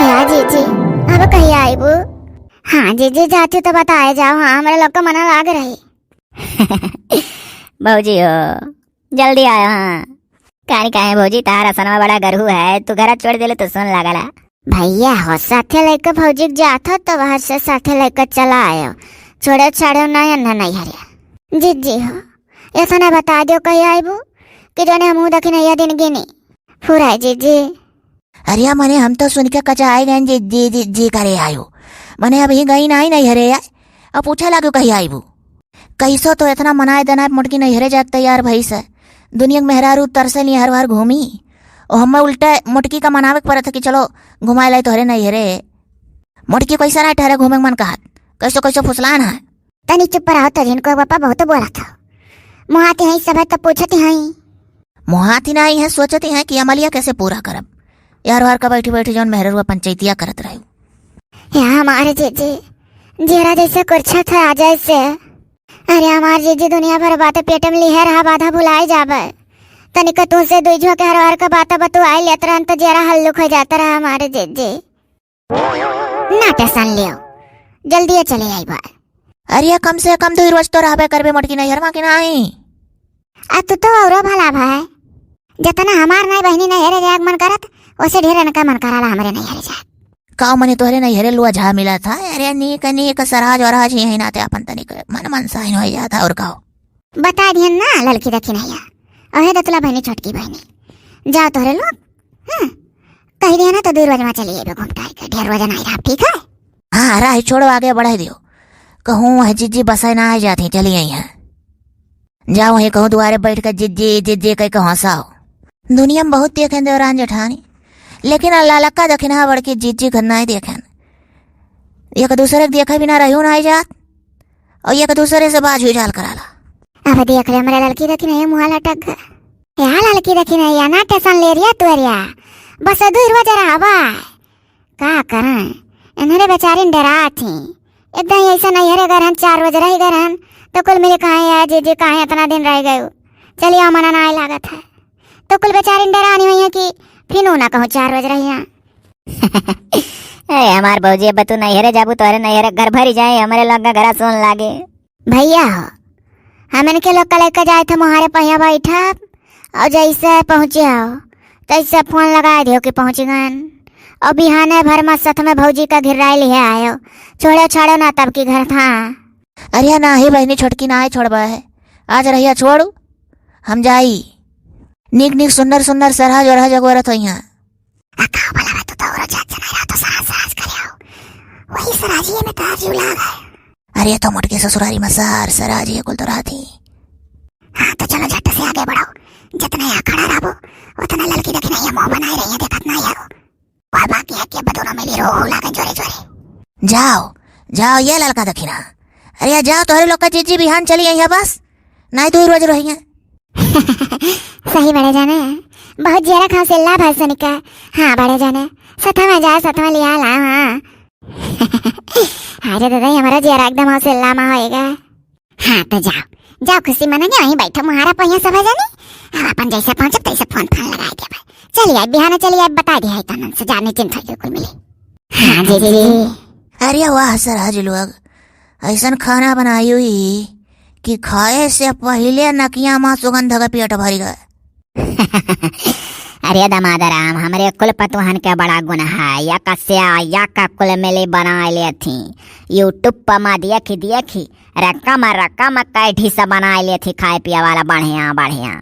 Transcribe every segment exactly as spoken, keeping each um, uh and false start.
या जीजी, अब कहिया आइबू? हाँ जीजी, जाती तो बताए जाओ, हाँ, हमरे लोग का मना लाग रही। भौजी हो, जल्दी आयो, हाँ। काहे, काहे भौजी, तार असनवा बड़ा गरहू है, तू घर छोड़ देले तो सुन लागला। भैया हो, साथे लेके भौजी के जात हो, तो वहाँ से साथे लेके चला आयो। छोड़े छाड़े ना, अन्ना नहीं हरिया। जीजी हो, ऐसा ना बता दियो कहीं आइबू कि जाने हम देखी नहीं दिन गिनी। फुराए जीजी। अरे मने हम तो सुन के कचाए गए, जीजी, जीजी करे आयो। मने अभी गई नहीं, नहीं हरे आए। अब पूछे लागू कहीं आइबू। कैसो तो इतना मनाए देना मोटकी नैहरे जात तैयार भई से। दुनिया के मेहरारू तरसे लिए हर बार घूमी। ओ हमें उल्टे मोटकी का मनावे के पड़त है कि चलो घुमाए लाई तोहरे नैहरे। मोटकी कैसा ना ठहरे घूमे के मन कहत। कैसो कैसो फुसलान है। तनी चुप रहो तो जिनको पापा बहुत बोला था। मुहाती हैं सब है तो पूछती हैं। मुहाती ना आई है, सोचती हैं कि अमलिया कैसे पूरा करब। यार वार का बैठी बैठी जौन मेहररुआ पंचायतिया करत रहे। या हमारे जीजी, जेरा जैसे कुर्छा था आ जैसे। अरे हमार जीजी दुनिया भर बात पेट में लिहे रहा, बाधा भुलाए जाबे। तनिक तू से दुई झोंके हर हर का बात बतुआई लेत रहन तो जेरा हल्लुक हो जाता रहा हमारे जीजी। ना टेंशन लियो, जल्दी चले आई बा। अरे कम से कम दुई रोज तो रहबे करबे मोटकी नैहर मा कि नहीं? आ तू तो औरो भला भाई, जतना हमार नाई बहिनी नैहरे जाए के मन करत, ओसे ढेर इनका मन कराला हमरे नैहरे जाए। काओ मने तोहरे नैहरे लुआ झा मिला था? अरे नीक नीक सराज वराज ही है नाते अपन तनिक मन मनसाइन हो जाता और काओ। बता दिहन ना ललकी दखिनैया, ओहे दतुला बहिनी छोटकी बहिनी। जाओ तोहरे लोग, हाँ, कह दिया ना तो दुई रोज मा चली आइबे घूम टहर के, ढेर रोज ना रहा, ठीक है? हाँ, राह छोड़ो, आगे बढ़ाई दियो। कहूँ वह जीजी बसाए ना आ जाती, चली आई हैं। जाओ वहीं कहूँ दुआरे बैठ के जीजी, जीजी कह के हंसाओ। दुनिया में बहुत देखें देवरान जेठानी, लेकिन आ ललका दखिनहा बड़की जीजी घर नहीं देखें। एक दूसरे के देखे बिना रहियो ना आई जात, और एक दूसरे से बाजू जाल कराला। अब देख ले हमरे ललकी दखिनहा मुहा लटक गए। या ललकी दखिनहा ना टेंशन ले रिया तू रिया, बस दुई रोज रहबा। का करें, इन्हरे बेचारिन डरा थी। एकदम ऐसा नैहरे गरहन, चार रोज रह गरहन, तो कुल मिले कहाँ या जीजी कहाँ इतना दिन रह गए, चलिए मना ना आए लागत है। तो कुल बेचारिन डरानी हुई है कि फिनू ना कहूँ चार रोज रहिया। ए हमार भौजी, अब तू नैहरे जाबू, तोहरे नैहरे घर भरी जाए, हमरे लोग का घरा सोन लागे। भैया हो, हम इनके लोग का लेकर जाए थे मुहारे पहिया बैठब, और जैसे पहुँचे हो तैसे फोन लगा दियो कि पहुँच गन, और बिहाने भर मा सथ में भौजी का घिराए लिए आयो, छोड़े छाड़ो ना तब की घर था। अरे नाही बहिनी, छोटकी नाही छोड़बा है, आज रहिया छोड़ू, हम जाई। निक निक सुन्नर सुन्नर सरहज वरहज अगोरत होइहाँ। आ का बोला बा, तू तो औरो जात से नहीं रहा, तो सरहज सरहज करे हो। वही सरहजिए में तार जीव लाग है। अरे तो मोटकी ससुरारी में सर सरहजिए कुल तो रहती। हाँ तो चलो झट से आगे बढ़ो, जितना यहाँ खड़ा रहबो उतना ललकी दखिनहा मुँह बनाए रही है, देखत नहीं है वो। और बाकी है कि अब दोनों मिली रो हो लागे जोरे जोरे। जाओ, जाओ ये ललका दखिनहा। अरे जाओ, तोहरे लोग का जीजी बिहान चली आई है बस, नहीं दुई रोज रहिए। सही बड़े जाने, बहुत जियरा खांसेला भर से निका। हाँ बड़े जाने, सथवा जा, सथवा लिया ला, हाँ। अरे दादा, ये हमारा जियरा एकदम हौसला मा होएगा। हाँ तो जाओ, जाओ खुशी मनाने, वहीं बैठो मुहारा पहिया सब जाने। अब अपन जैसे पहुँचब तैसे फोन फान लगाए देबे। चलिए बिहान चलिए, अब बता दिया है तनन से जाने चिंता बिल्कुल मिले। हाँ जीजी। अरे वाह सरहज लोग, ऐसन खाना बनाई हुई कि खाए से पहिले नकिया मा सुगंध के पेट भर गए। अरे दमाद राम, हमरे कुल पतुहन के बड़ा गुण है, या कस्या या का कुल मिली बनाए लेथी। YouTube पर मा देखी देखी रकम रकम कै ढीस बनाए लेथी खाए पिए वाला बढ़िया बढ़िया।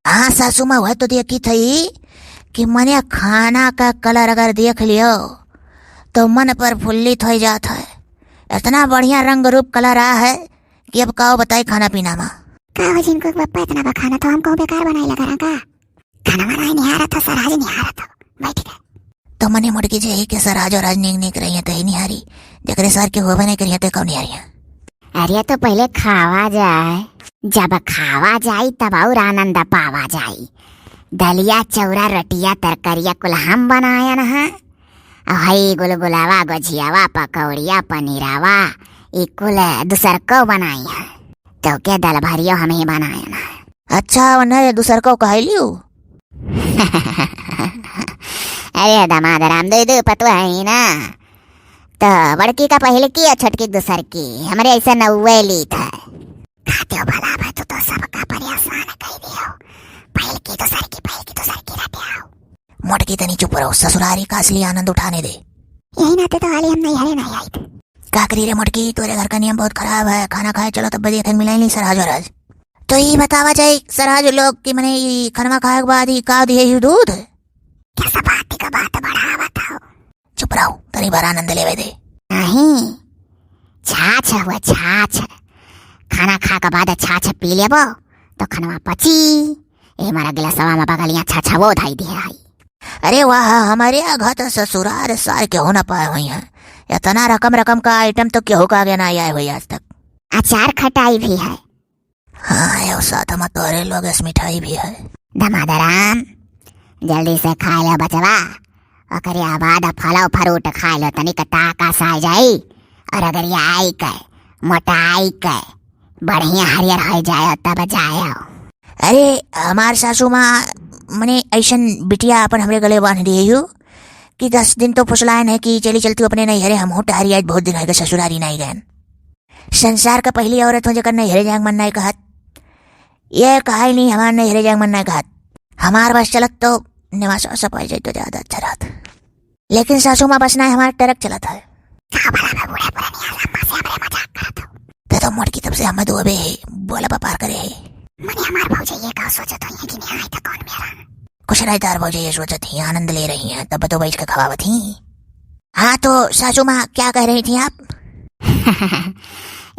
हाँ सासू माँ, वह तो देखी थी कि मने खाना का colour अगर देख लियो तो मन प्रफुल्लित हो जात है। इतना बढ़िया रंग रूप colour आ है कि अब काओ बताई खाना पीना मा। का हो जिनको के पप्पा इतना बखाना तो हम कहूँ बेकार बनाए लगा रहा का? खाना वाना ही निहारत हो, सरहज निहारत हो, बैठ गए। तो मने मोटकी जे ही के सरहज और राज नीक नीक रही है तो ही निहारी, जकरे सर के होबे नहीं करिए तो कौन निहारी है? अरे तो पहिले खावा जाए, जब खावा जाई तब और आनंद पावा जाई। दलिया चौरा रोटिया तरकरिया कुल हम बनायन है, और हई गुलगुलावा गोझियावा पकौड़िया पनीरावा ई कुल दुसरको बनाई है। तो के दल भरियो हम ही बनायन है। अच्छा, उन्हें दुसरको कहलियो? अरे दमाद राम, दो दो पतोह है ना, तो बड़की का पहिलकी और छोटकी दूसरकी, हमरे ऐसे नौवे लीत है। खाते हो भला भाई, तू तो सबका परेशान कइ दियो। पहिलकी दूसरकी, पहिलकी दूसरकी रहते आओ। मोटकी तनी चुप रहो, ससुरारी का असली आनंद उठाने दे। यही नाते तो हाली हम नैहरे नहीं आइत। का करी रे मोटकी, तोरे घर का नियम बहुत खराब है, खाना खाए चलो तब देखे मिलाई नहीं सरहज वरहज। तो ई बतावा जाए सरहज लोग कि मने ई खनवा खाए के बाद ई का दिए ही दूध? कैसा बात का बात बढ़ावत हो? चुप रहो, तनी भर आनंद लेवे दे। नहीं, छाछ हुआ छाछ, खाना खा के बाद छाछ पी लेबो तो खनवा पची। ए हमारा गिलासवा में बगलियां छाछवो धाई दिए आई। अरे वाह, हमारे आघा तो ससुरार सार केहू ना पाए हुई हैं। इतना रकम रकम का आइटम तो केहू का आगे ना आए हुई आज तक। अचार खटाई भी है। हाँ, यो साथ में तोरे लोग इस मिठाई भी है। दमादराम, जल्दी से खा लो बचवा, ओकरे बाद फलो फ्रूट खा लो, तनिक ताकस आ जाई, और अगर ये आई के, मोटाई के, बढ़िया हरियर हो जाए तब जाए। अरे, हमार सासू माँ मने ऐसन बिटिया अपन हमरे गले बांध दिए हो कि दस दिन तो फुसलाए नहीं कि चली चलती अपने नैहरे, हम होट हरियाई बहुत दिन होइगा ससुरारी नहीं गए। संसार का पहली औरत हो जेकर नैहरे जाए मन नहीं कहत। ये कहा ही नहीं हमार नैहरे जाए मन नहीं कहत। हमार बस चलत तो नेवासा सपाई जाए तो ज्यादा अच्छा रहत। लेकिन सासू माँ बस ना हमार ट्रक चलत है। का भला बे बूढ़े पुरनिया लम्मा से हमरे मजाक करत हो? ते तो मोटकी तब से हमें दुआबे है, बोला बपार करे है। मने हमार भौजाई ये का सोचत होई है कि नहीं आई तो कौन मेरा? कुछ नहीं तार भौजाई ये सोचत ही, आनंद ले रही हैं, तब तो बैठ के खवावत ही। हाँ तो सासू माँ क्या कह रही थी आप?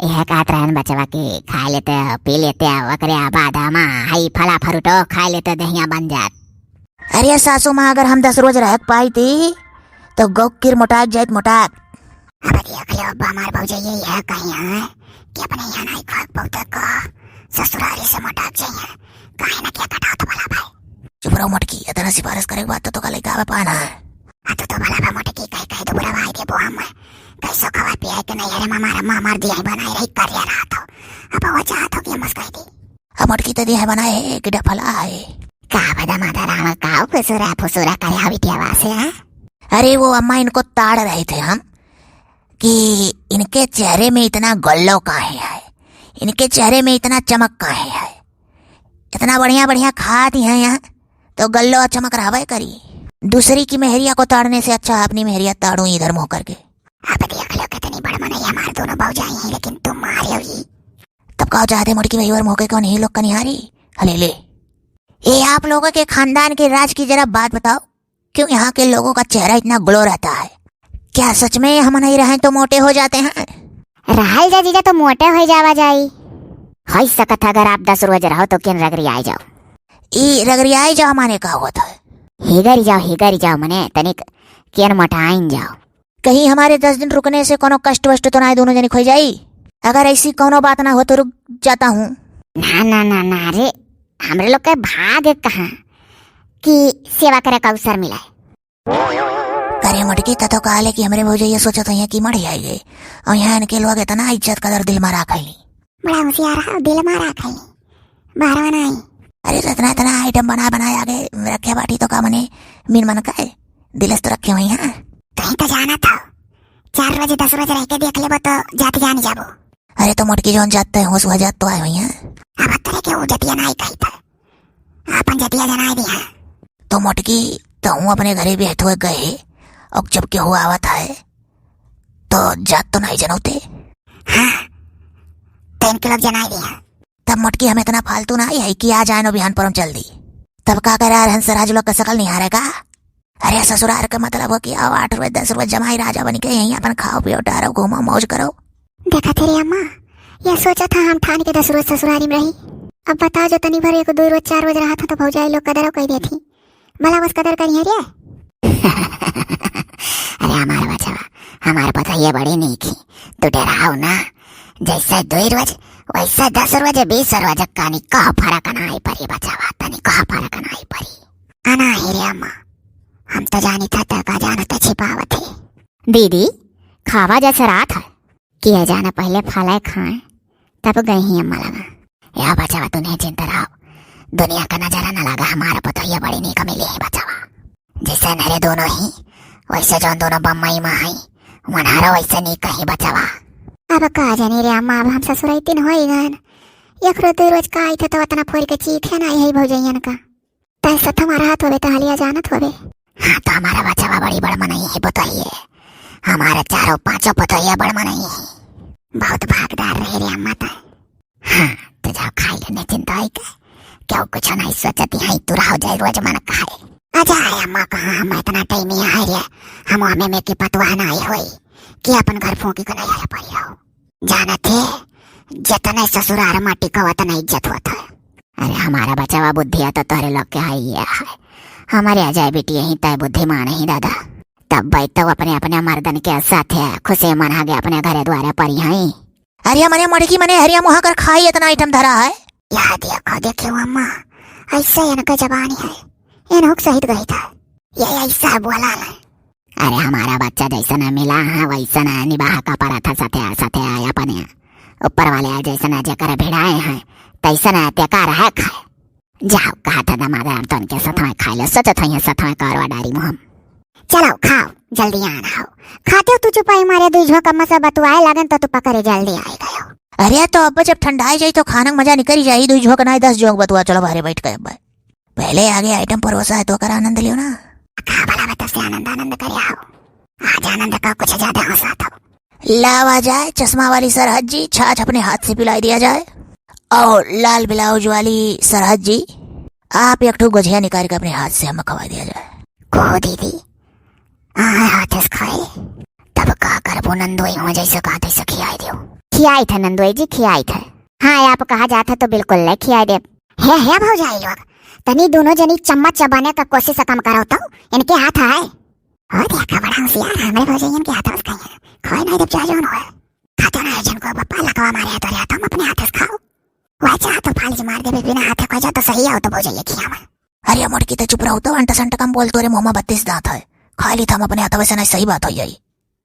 यह कहत रहन बचवा कि खा लेते, पी लेते, ओकरे बाद हम हई फला फ्रूटो खा लेते, दहिया बन जात। अरे सासू माँ, अगर हम दस रोज रह पाई थी तो गौ किर मोटाक जाइत मोटाक। अब देख लो अब्बा, हमार भौजाई यही है कही है कि अपने यहाँ नहीं खाक बहुते का ससुरारी से मोटाक जाइए। काहे ना क्या कटाओ तो भला भाई। चुप रहो मोटकी, इतना सिफारिश करे के बाद तो तोका लइका आवे पाना है। आ तू तो भला बा मोटकी, कही कही तो बुरा भाई दे बोआ में। कैसो खवा पिया के नहीं, अरे मामा रे मामा दिया ही बनाए रही करिया रहा तो। अब वो चाहत हो कि हम कह दी। अब मोटकी तो दिया है बनाए है कि डफला है। का बदा माता राम का फुसुरा फुसुरा करे हवी दिया वासे, हाँ? अरे वो अम्मा इनको ताड़ रहे थे हम कि इनके चेहरे में इतना गल्लो काहे है, इनके चेहरे में इतना चमक काहे है, इतना बढ़िया बढ़िया खाती हैं यहाँ तो गल्लो और चमक रहवे करी। दूसरी की मेहरिया को ताड़ने से अच्छा अपनी मेहरिया ताड़ू इधर मुँह करके। अब देख लो कितनी बड़ मनई हमार दोनों भौजाई हैं, लेकिन तुम मारे हो ही। तब का चाहते मोटकी वही और मौके कौन ही लोग का निहारी? हले ले। ए, आप लोगों के खानदान के राज की जरा बात बताओ, क्यों यहाँ के लोगों का चेहरा इतना ग्लो रहता है? क्या सच में हम नहीं रहें तो मोटे हो जाते हैं? रहल जा जीजा तो मोटे हो जावा जाई। हो सकत है अगर आप दस रोज रहो तो किन रगरी आए जाओ। ई रगरी आए जाओ माने का होता है? हिगरी जाओ, हिगरी जाओ, मने तनिक किन मोटाइन जाओ। कहीं हमारे दस दिन रुकने से कोनो कष्ट वष्ट तो ना आए दोनों जने खोई जाई? अगर ऐसी कोनो बात ना हो तो रुक जाता हूँ। ना, ना, ना, ना रे, हमरे लोग के भाग कहाँ कि सेवा करे का अवसर मिला है। करे मोटकी, त तो कहले कि हमरे भौजैया सोचत हइया कि मर जाइए, और यहाँ इनके लोग इतना इज्जत कदर दिल में राखैली। बड़ा होशियार है, दिल में राखैली, बाहर बनाई। अरे तो इतना इतना आइटम बना बनाए आगे रखे बाटी तो का मने मीन मन का है, दिलस तो रखे हुई हैं। कहीं तो जाना था, चार बजे दस बजे रह के देख लेबो तो जात जान जाबो। अरे तो मोटकी जौन जात है होश वह जात तो आए हुई हैं। अब तेरे के वो जतिया नाई कही था, आपन जतिया जनाई दी है। तो मोटकी, तो हूँ अपने घरे भी हथुए गए, और जब केहू आवत है, तो जात तो नहीं जनौते। हाँ, तो इनके लोग जनाई दी है। तब मोटकी हम इतना फालतू नहीं है कि आ जाए नो बिहान पर हम चल दी। तब का करे रहन सराज लोग का शकल निहारे का? अरे ससुरार का मतलब हो कि आओ आठ रोज दस रोज जमाई राजा बन के यहीं अपन खाओ पियो टहरो घूमो मौज करो। देखा थे रे अम्मा, यह सोचा था हम ठान के दस रोज ससुरारी में रही। अब बताओ जो तनी भर एक दो रोज चार रोज रहा था तो भौजाई लोग कदर कह देती। भला बस कदर करी है रे। अरे हमार बचवा, हमार पतोहिया बड़ी नीक ही, तू डराओ ना। जैसे दो रोज वैसे दस रोज बीस रोज कानी का फर्क नाई परी बचवा, तनी का फर्क नाई परी। अना ही रे अम्मा, हम तो जानी था तो का जानत छिपावत है। दीदी, खावा जैसे रात है, किया जाना पहले फले खाए, तब गई ही अम्मा लगा। या बचवा, तू नहीं चिंता रहो, दुनिया का नजर न लगा, हमारा पतोहिया बड़ी नीक मिली है बचवा। जैसे नरे दोनों ही, वैसे जौन दोनों बम्मई मा हई, वनहरो वैसे नीक ही बचवा। अब का जानी रे अम्मा, अब हम ससुरैतिन होई गन। एकरो दुइ रोज का आइत है तो अतना फोरि के चीत है ना यही भौजैयन का। तै सथवा रहत होबे, तहलिया जानत होबे। हाँ, तो हमारा बचवा बड़ी बड़ मनई है, पतोहिए। हमारे चारों पांचों पतोहिया बड़ मनई है। बहुत भागदार रहे रे अम्मा तै। हाँ, तो जाओ खाई ले, निश्चिंत होई के। क्यों कुछ नहीं सोचती है, तू रहो जाए रोज मन खाए। अच्छा है अम्मा, कहाँ हम इतना टाइम यहाँ आए रे, हम हमें में की पतवा ना आई होई कि अपन घर फूंकी को नहीं आया पड़ी रहो। जानत है, जितने ससुरार माटी का उतना इज्जत होत है। अरे हमारा बचवा बुद्धिया तो तोहरे लोग के है ये है। हमारे अजय बेटी यहीं तय बुद्धिमान ही दादा। तब बैठ तो अपने अपने मर्दन के साथ है, खुशी मना के अपने घरे द्वारे पर यहीं। अरे मने मड़की मने हरिया मुहा कर खाई इतना आइटम धरा है। यह देखो, देखियो अम्मा, ऐसे इनका जबानी है, इनहुक सहित गई था, ये ऐसा बोला है। अरे हमारा बच्चा जैसन मिला है वैसन निबाह का परत है, सत्या सत्या अपने ऊपर वाले जैसन जेकर भिड़ाए हैं तैसन तेकार है खाए। जाओ कहा था दमाद राम तन के सथवा खाए लो, सोचत है सथवा करवा डारी मुहम। चलो खाओ, जल्दी आना हो। खाते हो तू चुपाई मारे दुई झोंक अम्मा से बतुआए लागन तो तू पकड़े जल्दी आए गयो। अरे तो अब जब ठंडाए जाई तो खाना मजा निकल जाई, दुई झोंक ना दस झोंक बतुआ। चलो बाहरे बैठ के अब पहले आगे आइटम परोसा है तो कर आनंद लियो ना। का भला बता से आनंद आनंद करे आओ। आज आनंद का कुछ ज्यादा हंसा था। लावा जाए चश्मा वाली सरहद जी, छाछ अपने हाथ से पिलाई दिया जाए और लाल ब्लाउज वाली सरहद जी, आप एक ठो गोझिया निकाल के अपने हाथ से हमें खवा दिया जाए। को दीदी, आए हाथ से खाए, तब का करबो नंदोई हो जैसे कहा तैसे खियाई दियो। खियाई था नंदोई जी, खियाई था। हाँ, आप कहा जात है तो बिल्कुल ले खियाई दे। हे, हे भौजाई लोग, तनी दोनों जनी चम्मच चबाने का कोशिश कम करो तो, इनके हाथ आए। ओ देखा, बड़ा होशियार है हमरे भौजाई, इनके हाथ से खाइए। खोए नहीं देव चाहे जौन होए। खाते ना है जिनको बप्पा लकवा मारे है तोरे हाथ, हम अपने हाथ से खाओ। वह चाह तो फालिज मार देवे बिना हाथ खोए जा तो सही आओ तो भौजाई खिया में। अरे मोटकी तो चुप रहो तो, अंट संट कम बोल, तोरे मुंह में बत्तीस दांत है। खा ली था हम अपने हाथ, वैसे नहीं सही बात हो जाई।